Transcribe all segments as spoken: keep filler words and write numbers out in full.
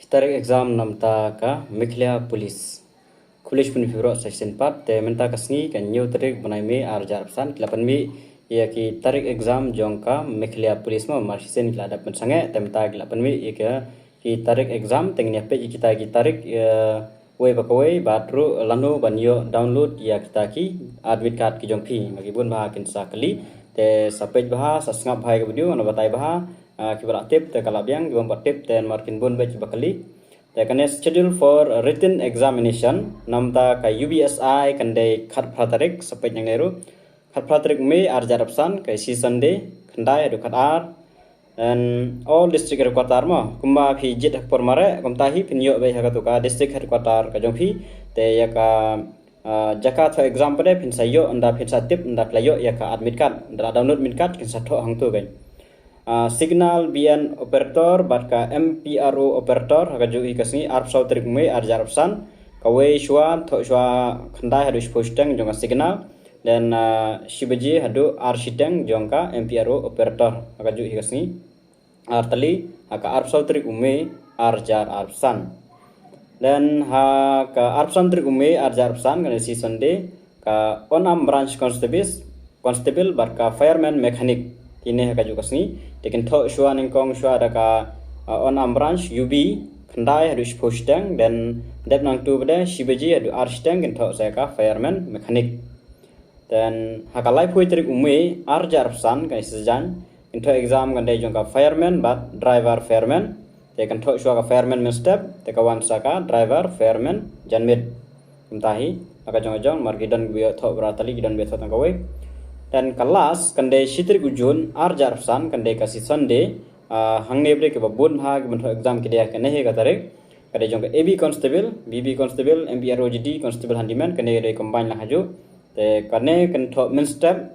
Tarik exam namta ka Meghalaya Police. Khublei shibun ïa phi baroh sa shisien pat, te mynta ka sngi ka hynñiew tarik bnai May ar hajar arphew san, ki la pynmih ïa ki tarik exam jong ka Meghalaya Police mo, mar shisien ki la dep pynsangeh, te mynta ki la pynmih ïa ki, ki tarik exam, te ngin ïa peit ïa kita ki tarik, eh, wei pa kawei, bad ruh lano ban ïoh download ïa kita ki admit card ki jong phi. Ma ki bun bha kin sa kylli, te sa peit bha, sa sngap bha ïa ka video, ngan batai bha, ah, kiba la tip te ka la biang, kiba ym pat tip te namar kin bun bha kiba kylli. Te kane schedule for written examination namta ka U B S I kan dei khatphra tarik, sa peit nangne ruh. Khatphra tarik May ar hajar arphew san, ka ïa shi Sunday, khyndai haduh khatar. And all district headquarter mo, kumba phi jied ha ka por mareh, kumta hi phin ïoh beit ha katu ka district headquarter ka jong phi. Te ïa ka, ah, jaka thoh exam pat de phin sa ïoh, ynda phin sa tip, ynda phi la ïoh ïa ka admit card, ynda la download admit card, kin sa thoh hangtu kan. Ah, signal B N operator bad ka M P R O operator, ha kajuh hi ka sngi arphew saw tarik May ar hajar arphew san, kawei shuwa, thoh shuwa khyndai haduh shiphew shiteng jong ka signal, then, ah, shi baje haduh ar shiteng jong ka M P R O operator, ha kajuh hi ka sngi ar tylli, ha ka arphew saw tarik u May ar hajar arphew san. Then ha ka arphew san tarik u May ar hajar arphew san, kane shi Sunday, ka unarmed branch constables, constable bad ka fireman mechanic, kine ha kajuh ka sngi. Te kin thoh shuwa nyngkong shuwa da ka, uh, unarmed branch U B, khyndai haduh shiphew shiteng, then dep nangtu pat de shi baje haduh ar shiteng kin thoh sa ka fireman mechanic. Then ha ka laiphew tarik u May ar hajar arphew san, ka ïa shi jan, kin thoh exam kan dei jong ka fireman bad driver fireman. Te kan thoh shuwa ka fireman mynstep, te ka wan sa ka driver fireman janmiet. Kumta hi, ha ka jong ka jong, mar ki don kiba ïoh thoh baroh tylli, ki don ba ïoh thoh tang kawei. Then ka last kan dei shi tarik u June ar hajar arphew san, kan dei ka shi Sunday, ah, hangne pat de kiba bun bha kiban thoh exam ki dei ha kane hi ka tarik. Ka dei jong ka A B constable, B B constable, M P R O G D constable handyman, kane ka dei combine lang ha kajuh. Te kane kan thoh mynstep,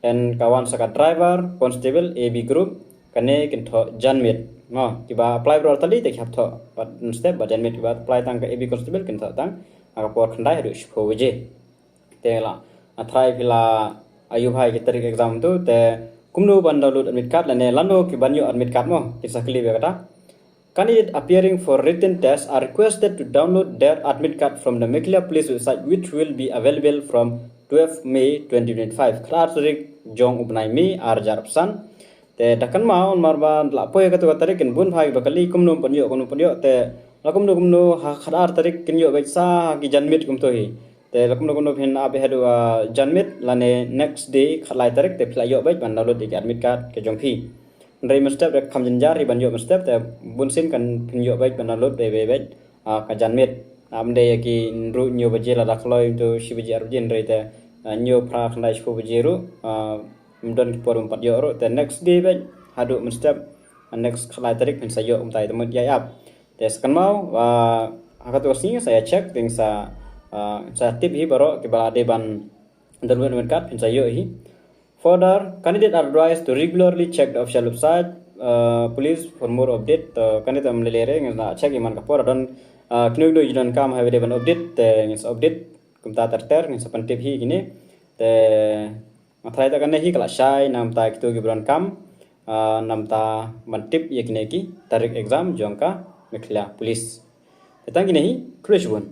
then ka wan sa ka driver constable A B group, kane kin thoh janmiet. Mo, kiba apply baroh tylli te ki hap thoh bad mynstep bad janmiet, kiba apply tang ka A B constable kin thoh tang ha ka por khyndai haduh shiphew baje. Te la, nga tharai phi la ïohi bha ïa ki tarik exam tu, te kumno ban download admit card lane lano kiban ïoh admit card mo, kin sa kylli bha kata. Candidate appearing for written test are requested to download their admit card from the Meghalaya Police website, which will be available from twelve May twenty twenty-five. Khatar tarik jong u bnai May ar hajar arphew san. Te da kynmaw namar ba la poi ha katu ka tarik kin bun bha kiba kylli kumno ban ïoh, kumno ban ïoh, te la kumno kumno ha khatar tarik kin ïoh beit sa ha ki janmiet kumto hi. Te la kumno kumno phin ap haduh, ah, janmiet lane next day khatlai tarik te phi la ïoh beit ban download ïa ki admit card ki jong phi. Hynrei mynstep de kham jynjar hi ban ïoh mynstep, te bunsien kan phin ïoh beit ban download beit beit beit, ah, ka janmiet. Ym dei ïa ki hynriew hynñiew baje lada kloi to shi baje ar baje, hynrei te, ah, hynñiew phra khyndai shiphew baje ruh, ah, ym don ki por ban pat ïoh ruh, te next day beit haduh mynstep, ah, next khatlai tarik phin sa ïoh kumta, te mut ïa ap. Te sa kynmaw, ah, ha katu ka sngi sa ïa check, te sa, ah, sa tip hi baroh kiba la dei ban download admit card phin sa ïoh hi. Further, candidate are advised to regularly check the official website, uh, police for more update. To kane te ym lei lei re, ngin sa check ïa man ka por don, uh, kino kino ki donkam ha ba dei ban update, te ngin sa update kumta ter ter, ngin sa pyntip hi kine. Te nga tharai te kane hi ka la shai namta kito kiba donkam, uh, namta ban tip ïa kine ki tarik exam jong ka Meghalaya Police. Te tang kine hi, khublei shibun.